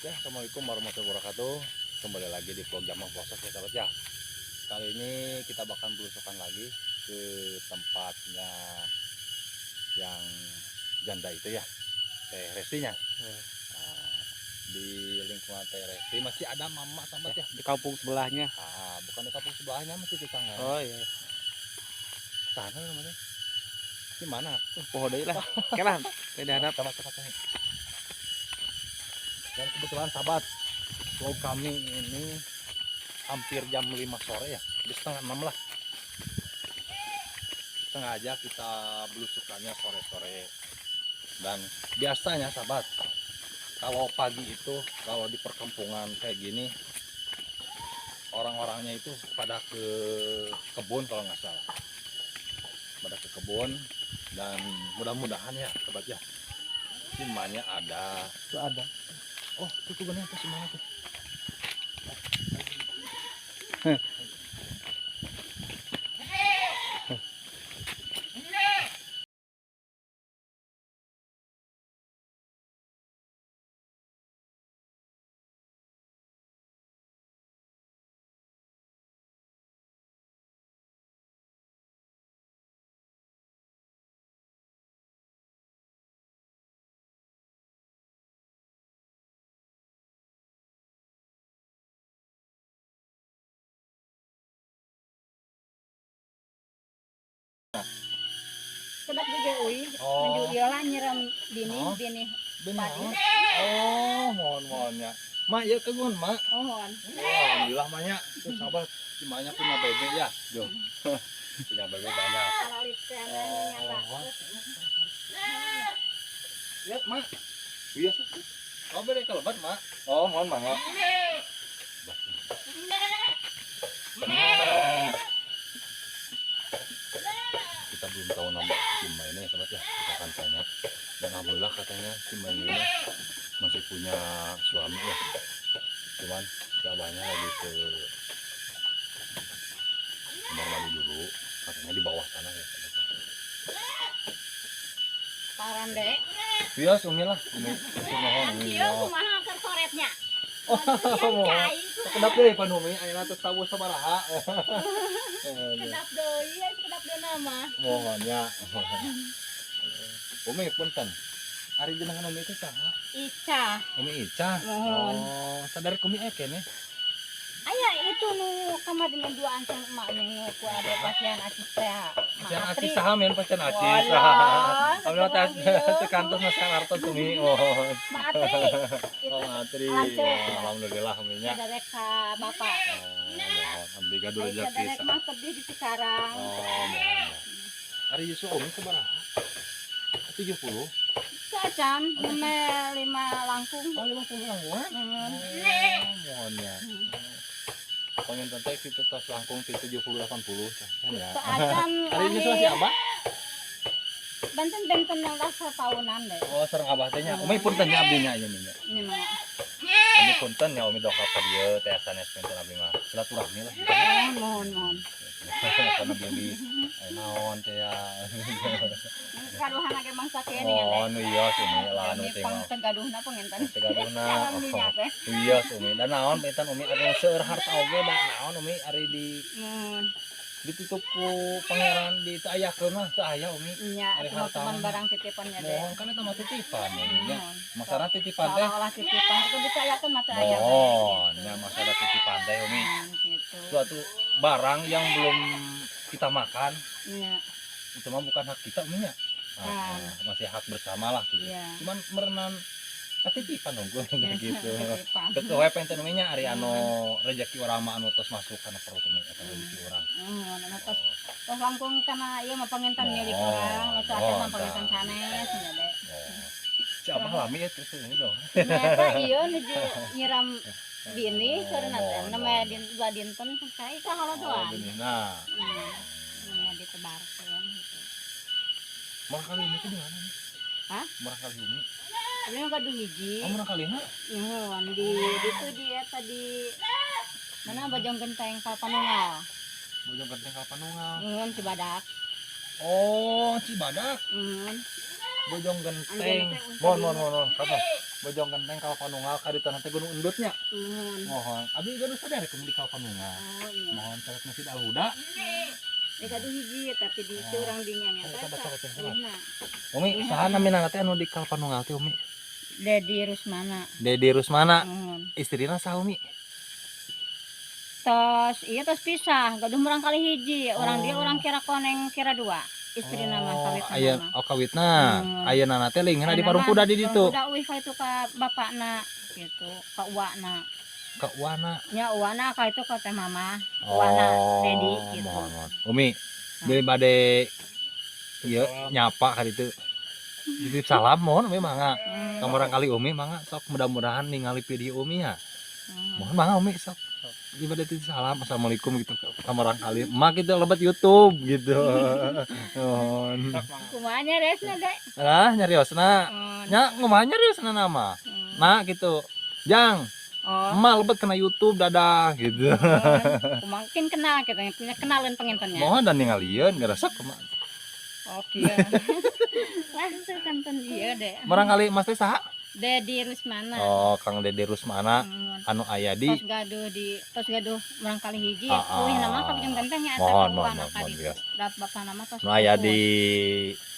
Ya, assalamualaikum warahmatullahi wabarakatuh. Kembali lagi di vlog Jamang Pelosok ya sahabat ya. Kali ini kita bakal belusukan lagi ke tempatnya yang janda itu ya, Teh Restinya. Nah, di lingkungan Teh Resti masih ada mama sahabat ya. Di kampung sebelahnya. Ah, bukan di kampung sebelahnya, masih tetangga. Oh iya. Sana namanya. Di mana? Poho deui lah. Kelah, beda hadap. Sama sama sama. Dan kebetulan sahabat, vlog kami ini hampir jam 5 sore ya, di setengah 6 lah. Sengaja kita belusukannya sore-sore. Dan biasanya sahabat, kalau pagi itu, kalau di perkampungan kayak gini, orang-orangnya itu pada ke kebun kalau nggak salah. Pada ke kebun, dan mudah-mudahan ya sahabat ya, simanya ada. Itu ada. Oh, itu tuh apa sih mana tuh? Kedap juga uih, Oh. menuju ieu lah nyiram binih, Oh. binih. Benar. Padi. Oh, mohon mohonnya. Mak, ya kebun, Mak. Mohon. Oh, alhamdulillah maknya. Tuh sahabat, si maknya punya bebek ya. Tuh. Punya bebek banyak. Oh. Ya, Mak. Iya, sih. Oh, bebek kelebat, Mak. Oh, mohon mangga. Kita belum tahu nama Sima ini ya sahabat ya, kita akan tanya. Dan alhamdulillah katanya Sima ini masih punya suami ya, cuman si abahnya lagi ke kamar mandi dulu, katanya di bawah sana ya sahabat ya. Parande. Iya, Umi lah, Umi. Mohon, Umi. Iya, kumaha keur soretnya. Oh, mohon. Kedap deui pan Umi, ayeuna teh tahu sabaraha. Kedap deui, kedap deui nama. Mohon ya. Umi punten. Ari jenengan Umi itu saha? Ica. Umi Ica. Mohon. Oh, sadar Umi eke nih. Aya itu nu kamar dengan duaan sang emak nu ku ada pasien acis teh. Pasien acis saha men pasien acis. Walah, Alhamdulillah teh kantos mas artos Umi. Oh. Mak Atri. Oh, Atri. Alhamdulillah Umi nya. Sadarek ka bapak. Oh, alhamdulillah gaduh rezeki. Sadarek mah sedih di sekarang. Oh, mohon. Ari Yusuf Umi sabaraha? 70. Acan, lima lima langkung. Oh, 50 langkungan? Mohon ya. Pengen teh kita tos langkung ti 70 80 kan ya. Acan. Ari ini si Abah? Benten-benten lah satahunan deh. Oh, sareng Abah teh nya. Umi punten nya abdi nya ieu nya. Ini mah. Umi punten nya Umi dongkap ka dieu teh sanes punten abdi mah. Silaturahmi lah. Mohon, mohon. Karena beli naon teh ya. Gaduhan ge mangsa kene ya. Oh, nu iya Umi lah anu teh. Pang tegaduhna panginten. Tegaduhna. Iya Umi. Dan naon panginten Umi anu seueur harta oge da naon Umi ari di ditutup ku pangeran di teu ayakeun mah teu aya Umi. Nya, cuman barang titipannya deh. Mohon kan eta mah titipan nya. Masalah titipan teh. Olah titipan itu dicayakeun mah teu aya. Mohon nya masalah titipan teh Umi. Suatu barang yang belum kita makan. Nya. Itu mah bukan hak kita Umi nya. Nah, masih hak bersama lah gitu. Cuman merenan titipan dong gue gitu. Ketua we penten Umi nya ari anu rezeki urang mah anu tos masuk kana perut Umi eta rezeki urang. Anu tos tos langkung kana ieu mah panginten milik urang, nu teu mah panginten sanes nya de. Si Abah lami ya terus ini dong. Nyata ieu nuju nyiram binih saurna teh namanya din dua dinten sae ka halodoan. Nah. Nya ditebarkeun gitu. Murah kali Umi itu di mana nih? Hah? Murah kali Umi. Ini gaduh hiji. Oh, murah kali na? Nuhun di itu di eta di mana Bojong Genteng Kalpanunggal. Bojong Genteng Kalpanunggal. Nuhun Cibadak. Oh, Cibadak. Nuhun. Bojong Genteng. Mohon mohon mohon. Kapan? Bojong Genteng Kalapanunggal ka ditu nanti Gunung Endutnya. Muhun. Mohon. Abdi gaduh saderek di Kalapanunggal. Oh iya. Mohon caket Masjid Al Huda. Di gaduh hiji tapi di Oh. urang dinya nya. Oh, sabar, sabar, sabar. Umi, saha namina teh anu di Kalapanunggal teh Umi? Dedi Rusmana. Dedi Rusmana. Muhun. Istrina saha Umi? Tos iya tos pisah, gaduh murang kali hiji, orang dia Oh. orang kira koneng kira dua. Istri nama kawitna aya mah. oh kawitna. Hmm. Ayeuna teh linghna di Ayeuna Parung mah Kuda di ditu. Parung Kuda uih ka itu ka bapakna gitu, ka uakna. Ka uana. Nya uakna ka itu ka teh mama. Uakna Dedi gitu. Mohon, mohon. Umi, beli bade ieu nyapa ka ditu. Titip salam mohon Umi mangga. Hmm. Ka murang kali Umi mangga sok mudah-mudahan ningali video Umi ya. Hmm. Mohon mangga Umi sok. Di bade titip salam assalamualaikum gitu ka murang kali. Emak gitu lebet YouTube gitu. Mohon. Kumaha nyaresna Dek? Lah nyariosna. Hmm. Nya kumaha nyariosna nama? Hmm. Nah gitu. Jang, Oh. emak lebet kena YouTube dadah gitu. Mungkin kenal kita punya kenalan pengintennya. Mohon dan ningalieun ngerasa kumaha. Oke. Langsung kanten iya deh. Murang kali Mas teh saha? Dedi Rusmana. Oh, Kang Dede Rusmana Hmm. anu aya di Tos gaduh di tos gaduh murang kali hiji. Ah, ah. Uih nama ka Bojong Genteng nya eta Mohon, ka mohon, uana mohon, ka mohon, ditu. bias. Da bapak nama tos. Nu aya di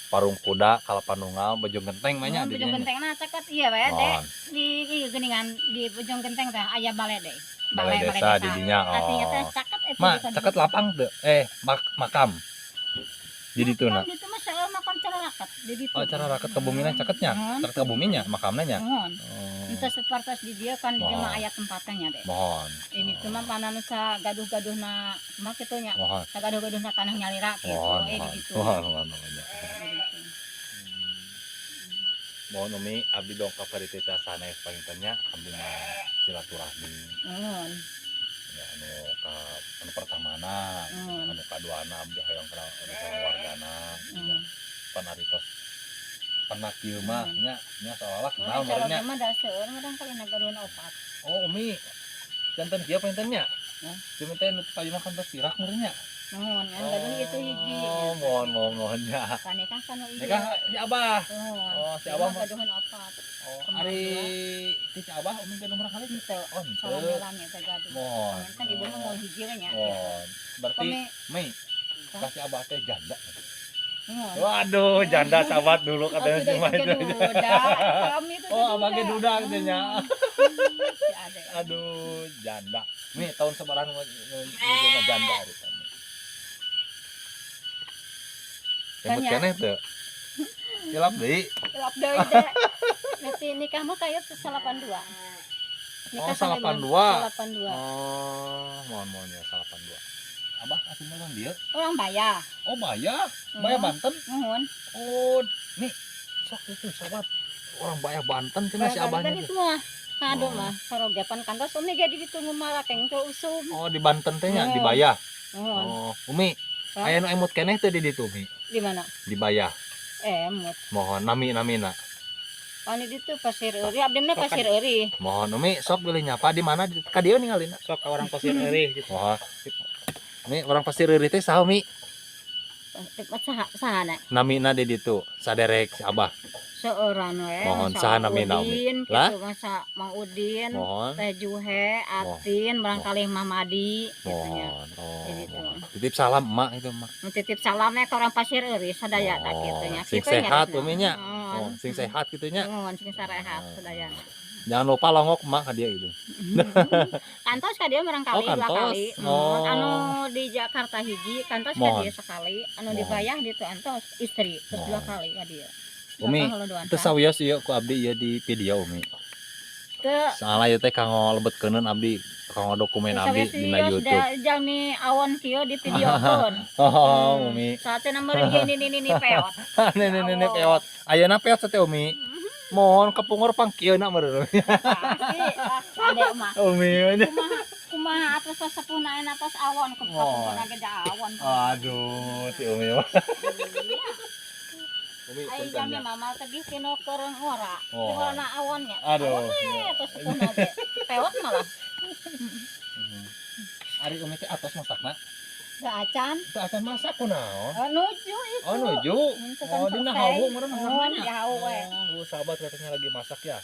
Parung Kuda Kalapanunggal Bojong Genteng mah nya Bojong dinya. Genteng na caket iya we dek. Mohon. Di ieu geuningan di Bojong Genteng teh aya bale deh. Balai desa di dinya. Artinya teh Oh. caket eta Ma, di caket lapang teu? Eh, makam. Di ditu na. Di ditu mah seueur makam cara raket di ditu. Oh, cara raket ke bumina caketnya. Mohon. Caket ke buminya, makamna nya. Mohon. Oh. Entah separtos di dia kan di dia mah Mohon. aya tempatnya deh. Mohon. Ini cuma panan sa gaduh-gaduhna mah kitu nya. Mohon. Sa gaduh-gaduhna tanah nyalira gitu. Mohon. Eh di Mohon. ditu. Mohon, mohon, mohon. Di ditu. Mohon Umi, abdi dongkap ka ditu teh sanes panginten nya, abdi mah silaturahmi. Mohon. Ya anu ka anu pertamana, Mohon. anu kaduana abdi hoyong kenal anu sareng wargana gitu nya. Pan ari tos penak ieu mah nya nya seolah-olah kenal Mohon meureun nya. mah da seueur mah kali nagaduhna opat. Oh Umi, janten kieu panginten nya. Hah? Cuma teh nu payuna kan tos pirak meureun nya. Mohon, yang gaduh ieu hiji. Oh, mohon mohon mohon nya. Panikah kan nu ieu. Nikah si Abah. Mohon. Oh, si Abah mah. Gaduhan opat. Oh, ari ti si Abah Umi gaduh murang kali? Henteu. Oh, henteu. Salami-lami teh gaduh. Mohon. Kan ibu mah mau hiji we nya. Mohon. Berarti Kami Mi, kasih Abah teh janda. mohon. Waduh, janda sahabat dulu katanya Oh, cuma sudah itu. duda. Kami itu Oh, abangnya duda katanya. Si ade. Aduh, janda. Mi, tahun sabaraha nu nu janda ari teh. Emut Tanya. keneh teu? Hilap deui. Hilap deui deh. Berarti nikah mah kayak 82. Oh, sampai 82. 82. Oh, mohon mohon ya 82. Abah aslinya orang dia. Orang Bayah. Oh, Bayah. Bayah Banten. Mohon. Oh, nih sok itu sahabat. Orang Bayah Banten cenah si Bayah abahnya. Banten teh. itu mah. Aduh Oh. mah sarogepan kantos umi ge di ditu ngumarakeng teu usum. Oh, di Banten teh nya, di Mohon. Bayah. Mohon. Oh, Umi, Hah? aya nu emut keneh teh di ditu Umi? Di mana? Di Bayah. Emut. Mohon nami namina. Pani ditu Pasir Euri, abdi mah Pasir Euri. Mohon Umi sok bilih nyapa di mana ka dieu ningalina. Sok ka orang Pasir Eurih gitu. Mohon. Mi orang Pasir Eurih teh saha Mi? Saha sahana? Namina di ditu, saderek si Abah. Seorang we. Mohon, masa saha namina, Umi? Udin, Lah? gitu, masa Mang Udin, Mohon. Teh Juhe, Atin, barangkali Mamadi gitu nya. Mohon. Oh, Jadi itu. mohon. Titip salam emak itu emak. Mau titip salamnya ke orang Pasir Euri sadaya tak Oh, gitu nya. sing Kitu nya sehat, Retna. Umi nya. Mohon. Oh, sing sehat gitu nya. Mohon sing sarehat Oh. sadaya. Jangan lupa longok emak ka dia gitu. Kantos ka dia barangkali Oh, dua kantos. kali. Oh. Mohon. Anu di Jakarta hiji, kantos ka Mohon. dia sekali, anu di Mohon. Bayah ditu antos istri terus dua Mohon. kali ka dia. Dua Umi, kali dua Teu sawios ieu ku abdi ieu di video Umi. Teu Soalnya ieu teh kanggo lebetkeuneun abdi, kanggo dokumen abdi dina YouTube. Jalmi awon kieu di videokeun. Oh, Umi. Saatnya nomor ini ini ini peot. Nenek nenek peot. Ayeuna peot teh Umi. Mohon kepungur pangkieuna meureun. Pasti ah, ade mah. Umi. Kumaha kumaha atas sasepuhna atas awon Oh. kepungkur ge awon. Aduh, si Umi mah. Iya. Umi Ai punten jami nya. mama teh tino keur ngora. Oh. Ngorana awonnya. Aduh. Awon we atas sepuhna ge. Peot malah. Ari Umi teh atos masakna. Gak acan. Teu acan masak kunaon? Oh, nuju itu. Oh, nuju. Itu kan Oh, dina selesai. hawu meureun Oh, masakna. di hawu we. Oh, sahabat katanya lagi masak ya.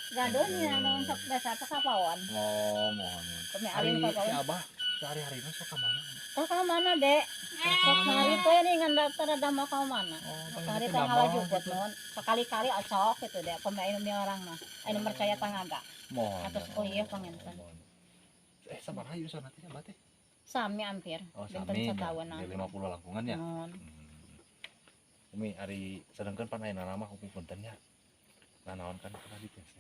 Gaduh nya naon sok biasa apa kapawan. Oh, muhun. Kami Ari alin si kapawan. Abah sehari-hari mah sok ka mana? Tah ka mana, Dek? Sok mari teh nih ngan daftar ada mau ka mana? Oh, Hari teh ngalajuput nuhun. Sekali-kali acok gitu deh pemain mi orang mah. Anu percaya tangaga. Muhun. Atos kuliah panginten. Eh, sabaraha yuswa nanti Abah teh? Sami hampir. Oh, Benten sami. satahunan. Di 50 langkungan ya. Nuhun. Umi ari sedangkan pan ayeuna mah umi punten nya. Nanaon kan kana di cancel.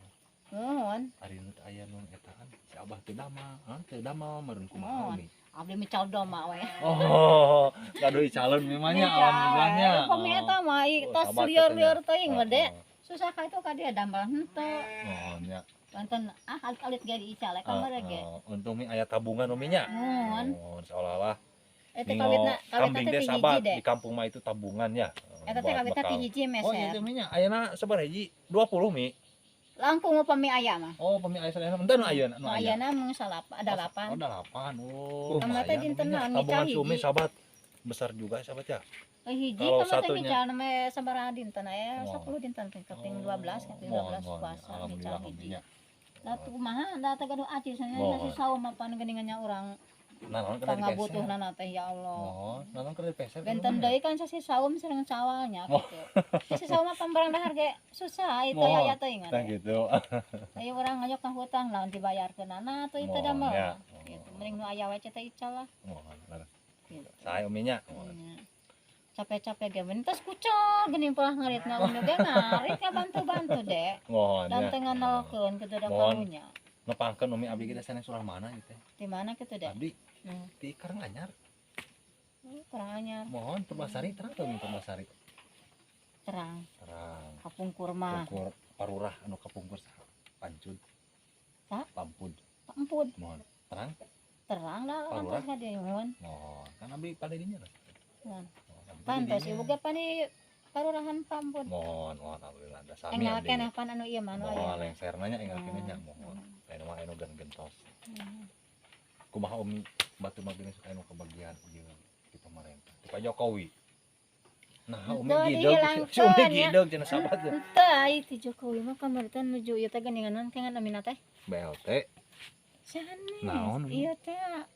Nuhun. Ari nu teh aya nu eta kan si Abah teu damel, hah teu damel meureun kumaha Muhun. Umi. Abdi mical doma we. Oh, gaduh calon memangnya alhamdulillahnya. Pami eta mah Oh, tos sabar lieur-lieur teuing Oh, mah Dek. oh. Susah ka itu ka dia damel henteu. Oh, nya. Wonten ah alit-alit ge diical ka Ah, ge. ah, untung mi aya tabungan umi nya. Nuhun. Oh, seolah-olah Eta ningo kawitna kawitna kambing teh teh ti hiji sabat deh. di kampung mah itu tabungan ya. Eta teh Buat kawitna ti bekal. hiji Oh, iya meser. teh nya ayeuna sabaraha hiji? 20 mi. Langkung upami aya mah. Oh, pami aya sadayana ente nu ayeuna nu Nu aya. ayana mung salapa ada 8. Oh, 8. Oh, Kamu teh lumayan, dinten Umi nya. naon, Tabungan ngical si Umi hiji. sahabat besar juga sahabat ya. Hiji Kalau kamu teh satunya- ngical name sabaraha dinten aya Oh. 10 dinten kaping 12 kaping Mohon, 12 mohon. puasa ngical Alhamdulillah hiji. Umi nya. Lah tuh kumaha da teh gaduh aci cenah Mohon. nasi saum apa geuningan urang Nah, naon kena pangabutuhna teh ya Allah. Mohon, naon kena dipeser. Benten deui kan sasi saum sareng sawalnya Oh. gitu. Sasi saum mah pambarang dahar ge susah itu Mohon. aya teuing Nah gitu. Ayo urang ngayok ka hutang lawan dibayarkeunana atuh itu Mohon, damel. ya. Gitu. Mending nu aya we teh ical lah. Mohon. Leres. Gitu. Sae Umi nya. Mohon. Nya. Capek-capek ge mun tos kucel geuning polah ngaritna umi ge ngarit ka bantu-bantu dek. Mohon Dan ya. teu nganalkeun kitu da Mohon. karunya. Nepangkeun Umi abdi kita sanes urang mana gitu. Di mana kitu dek? Abdi di Karanganyar. Kurang anyar. Mohon Purbasari terang teu Umi Purbasari? Terang. Terang. Kapungkur mah. Kapungkur parurah anu kapungkur saha? Pancud. Saha? Pampud. Pampud. Mohon. Terang? Terang lah Parurah? kantos ka dieu nuhun. Mohon. Kan abdi pada dinya lah. Mohon. Mohon, abdi Pantos dinya. ibu ge pani parurahan Pampud. Mohon, mohon alhamdulillah da sami Enggal abdi. keneh pan anu ieu mah anu Mohon aya. lengserna nya enggal keneh nya Mohon. mohon. Aya mah anu gentos. Kumaha Umi batu mah geuning sok anu kebagian ieu di pemerintah. Di Pak Jokowi. Nah, Umi Henteu gideug, si Umi dihilangkeun ya. gideug cenah sahabat teh. Henteu ai ti Jokowi mah kamari teh nuju ieu teh geuningan naon kengan amina teh. BLT. Sanes. Naon, Umi? Ieu teh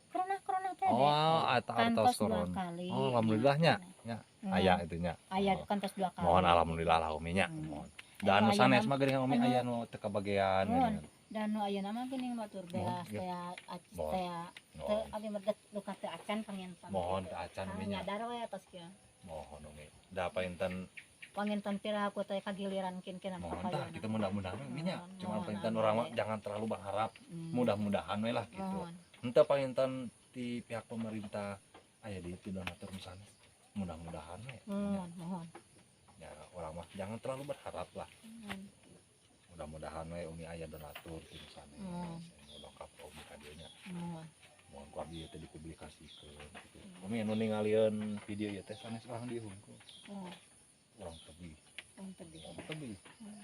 corona-corona teh deh. Oh, atau Kantos artos dua corona. kali. Oh, alhamdulillahnya. Nya, aya itu nya. Aya Oh. kantos dua kali. Mohon alhamdulillah lah Umi nya. Mohon. Dan anu Anu sanes ayeuna mah geuning Umi anu- aya nu teu kabagean Mohon. geuningan. Dan nu ayeuna mah geuning batur Mohon, beas iya. teh acis Mohon. teh teu Mohon. abdi mah luka teu acan panginten. Mohon teu acan Umi nya. Nyadar we atos kieu. Mohon Umi. Da painten Panginten pira aku teh kagiliran kin-kin mohon tah kita mudah-mudahan Umi nya. Mohon, Cuma mohon, painten amin. urang mah jangan terlalu berharap. Mudah-mudahan we lah gitu. Mohon. Henteu painten di pihak pemerintah aya di itu donatur nu sanes. Mudah-mudahan we. Mohon, mohon. Ya orang mah jangan terlalu berharap lah. Mohon. Mudah-mudahan we Umi aya donatur ti nu sanes. Anu lengkap ka Umi ka dieu nya. Mohon. Mohon ku abdi ieu teh dipublikasikeun gitu. Umi anu ningalieun video ieu teh sanes urang dieu hungkul. Mohon. Urang tebih. Mohon tebih. Urang tebih.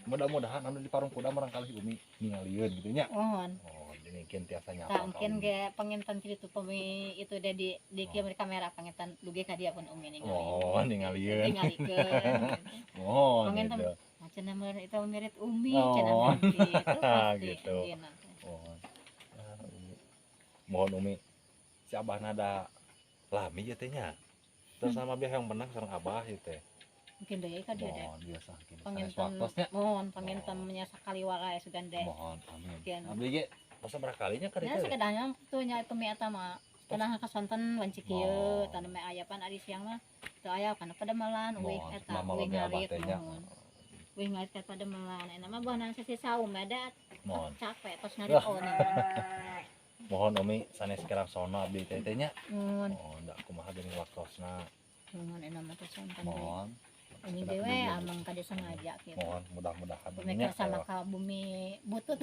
Mudah-mudahan anu di Parung Kuda barangkali Umi ningalieun gitu nya. Mohon. Oh, jadi mungkin tiasa nyapa Tah ka mungkin Umi. ge panginten kitu pami itu deh di kieu kamera panginten dugi ka dia pun Umi ningali. Oh, ningalieun. Tingalikeun. Oh, Panginten gitu. nah cenah meureun itu mirit Umi Oh. cenah meureun gitu pasti Gitu. dieuna teh. Mohon. Ah, Umi. Mohon Umi. Si Abah nada lami ieu teh nya. Terus sama biar yang menang sareng Abah ieu teh. Mungkin deui ka dia deh. Mohon biasa mungkin sanes Panginten waktosnya. mohon panginten nya sakali wae sugan deh. Mohon amin. Mungkin. Abdi ge tos sabaraha kalinya ka Ya ditu? sakedahnya tuh nya pemi eta mah tanah kasonten wanci kieu Mohon. tanah meh aya pan ari siang mah teu aya kana padamelan uih Mohon eta mama uih oge Abah ngarit teh nya. mohon. Uih ngarit ka padamelan enak mah buahna sesi saum ada Mohon. capek tos ngarit oh Mohon Umi sanes kirang sono abdi teh teh nya. Mohon. Mohon da kumaha geuning waktosna. Mohon enak mah tos sonten deui. Mohon. Umi Sakedap dewe video. amang kade sengaja gitu. Mohon mudah-mudahan Umi Umi nya. sama ka bumi butut.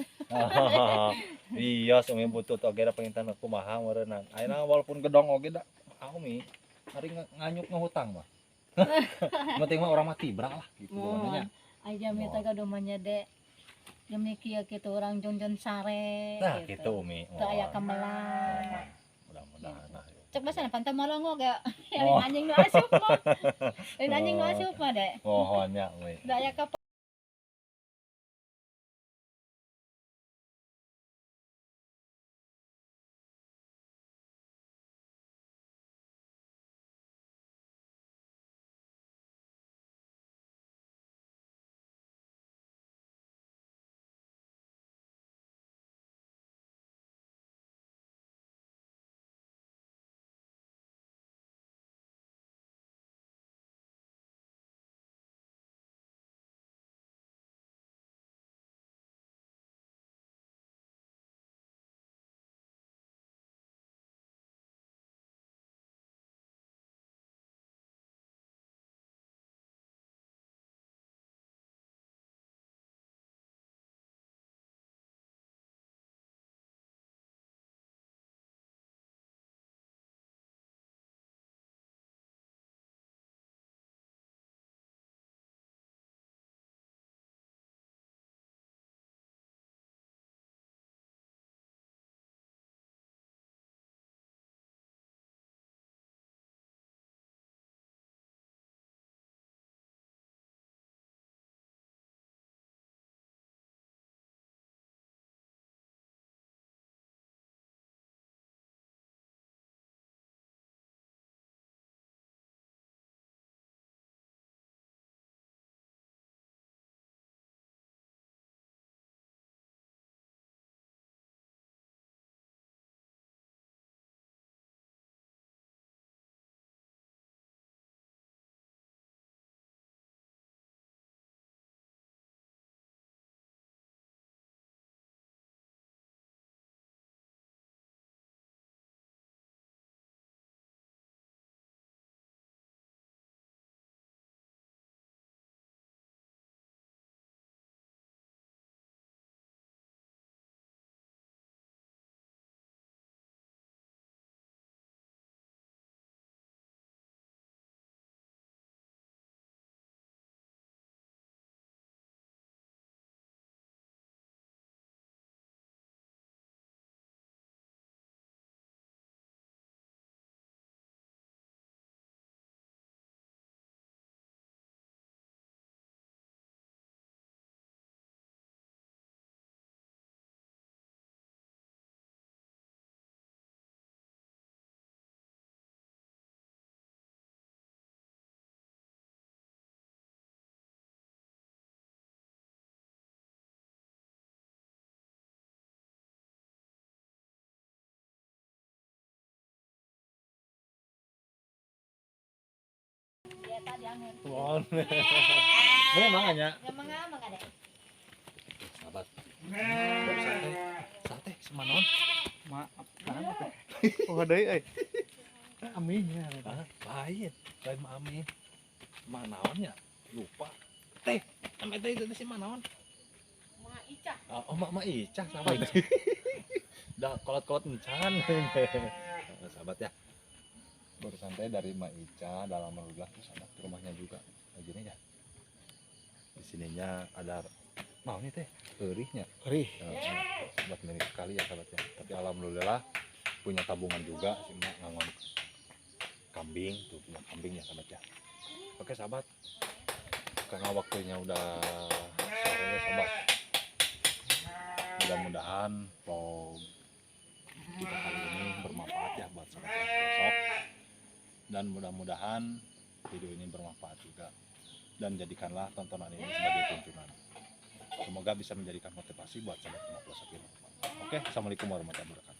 Iya, Umi butut oge da panginten kumaha meureunna. Ayeuna walaupun gedong oge da kumaha Umi. Ari nganyuk ngehutang mah. Penting mah orang mah tibra lah gitu pokoknya. Mohon. Aja mi Mohon. teh gaduh mah nya de. Demi kieu kitu urang jongjon sare Nah, gitu Umi. Teu aya Mohon. kamelang. Mohon. Mudah-mudahan lah. Cek bahasa pantai molongo ge. Oh. Lain anjing nu asup mah. Lain anjing nu Oh. asup mah de. Mohon ya Umi. Da aya ka eta diangeun. Mohon. Memang hanya. Ya mangga mangga deh. Sahabat. Baru sate. Sate semanon. Maaf banget. Oh deui euy. Aminnya. Ah, lain. Lain mah amin. Manaonnya? Lupa. Teh, ame teh itu si manaon? Mak Ica. Oh, mak mak Ica sahabat. Dah kolot-kolot encan. Sahabat ya. Baru santai dari Mak Ica dalam alhamdulillah tuh sahabat di rumahnya juga. Kayak gini ya. Di sininya ada mau nih teh, eurihnya. Eurih. Sahabat milik sekali ya sahabat ya. Tapi alhamdulillah punya tabungan juga si Mak ngangon kambing tuh, punya kambing ya sahabat ya. Oke sahabat, karena waktunya udah sore ya sahabat. Mudah-mudahan vlog kita kali ini bermanfaat ya buat sahabat yang pelosok, dan mudah-mudahan video ini bermanfaat juga, dan jadikanlah tontonan ini sebagai tuntunan. Semoga bisa menjadikan motivasi buat sahabat semua pelosok ini. Oke, assalamualaikum warahmatullahi wabarakatuh.